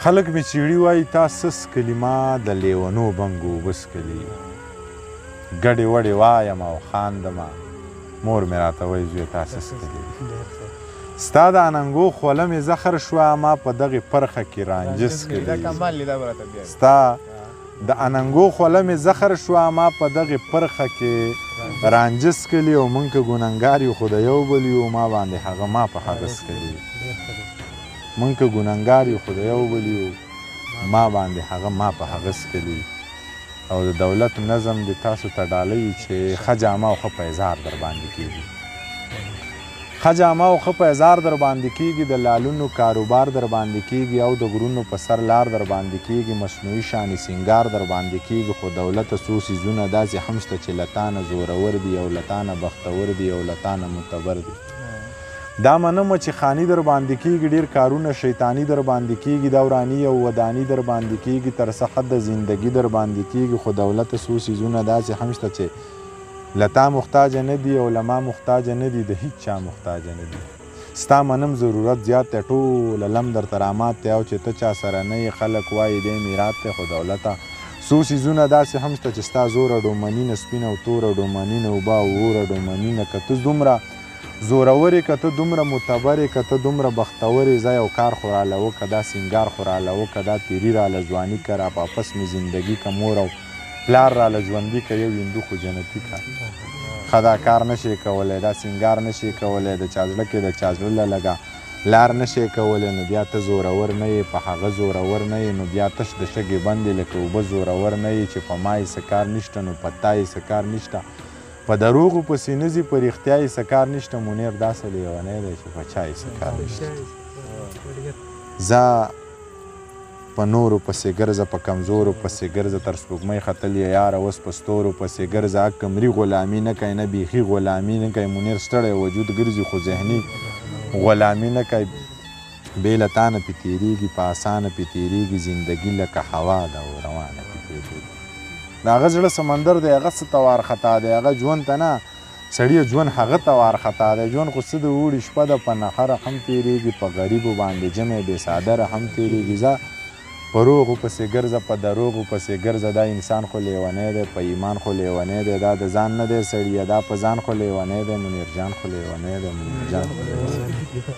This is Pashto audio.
خلک مې چیړي وایي تا څه څکلي، ما د لیونو بنګو اوبه څکلي. ګډې وډې وایم او خاندمه، مور مې راته وایي زویه تا څه څکلي. ستا د اننګو خوله مې زخر شوه، ما په دغې پرخه کې رانجه څکلي. ستا د اننګو خوله مې زخر شوه، ما په دغې پرخه کې رانجه څکلي. او مونږ که ګنهګار یو خو د یو بل یو، ما باندې هغه ما په هغه څکلي. مونږ که ګنهګار یو خو د یو بل یو، ما باندې هغه ما په هغه څکلي. او د دولت نظم دې تاسو ته ډالۍ چې ښه جامه او ښه پیزار در باندې کېږي. ښه جامه او ښه پیزار در باندې کېږي، د لالونو کاروبار در باندې کېږي، او د غرونو په سر لار در باندې کېږي، مصنوعي شانې سینګار در باندې کېږي. خو دولته څو څیزونه داسې هم شته چې له تا نه زورور دي، او له تا نه بختور دي، او له تا نه معتبر دي. دا منم چې خاني در باندې کېږي، ډېر کارونه شیطاني در باندې کېږي، دا وراني او وداني در باندې کېږي، تر څه حده زندګي در باندې کېږي. خو دولته څو څیزونه داسې هم شته چې له تا محتاجه نه دي، او له ما محتاجه نه دي، د هیچ چا محتاجه نه دي. ستا منم ضرورت زیات دی، ټول علم درته رامات دی، او چې ته چا سره نه یې خلک وایي دی میرات دی. خو دولته څو څیزونه داسې هم شته چې ستا زور اډو مني نه، سپینه او توره اډو مني نه، اوبه او اور اډو مني نه. که ته دومره زورورې، که ته دومره معتبرې، که ته دومره بختورې، ځای او کار خو راله وکړه، دا سینګار خو راله وکړه، دا تیري راله ځواني که، را واپس مې زندګي که، مور او پلار راله ژوندي که، یو هندو خو جنتي که. ښه دا کار نشې کولی، دا سینګار نشې کولی، د چا زړه کې د چا زړه له لګه لار نشې کولی، نو بیا ته زورور نه یې، په هغه زورور نه یې، نو بیا تش د شګې بندې لکه اوبه زورور نه یې. چې په ما یې څه کار نشته نو په تا یې څه کار نشته، په دروغو پسې نه ځي په رښتیا یې څه کار نشته. منیر داسې لیونی دی چې په چا یې څه کار نشته. ځه په نورو پسې ګرځه، په کمزورو پسې ګرځه، تر سپوږمۍ ختل یې یاره اوس په ستورو پسې ګرځه. کمري غلامي نه کوي، نه بیخي غلامي نه کوي، منیر ستړی وجود ګرځي خو ذهني غلامي نه کوي. بې له تا نه پې تېرېږي، په اسانه پې تېرېږي، زندګي لکه هوا ده او روانه پې تېرېږي. د هغه زړه سمندر دی، هغه څه ته وارخطا دی، هغه ژوند ته نه سړیه ژوند هغه ته وارخطا دی. ژوند خو څه د اوړي شپه ده، په نخره هم تېرېږي، په غریبو باندې ژمی بې څادره هم تېرېږي. ځه په روغو پسې ګرځه، په دروغو پسې ګرځه، دا انسان خو لیونی دی، په ایمان خو لیونی دی، دا د ځان نه دی سړیه، دا په ځان خو لیونی دی. منیر جان خو لیونی دی، منیر جان خو لیونی دی.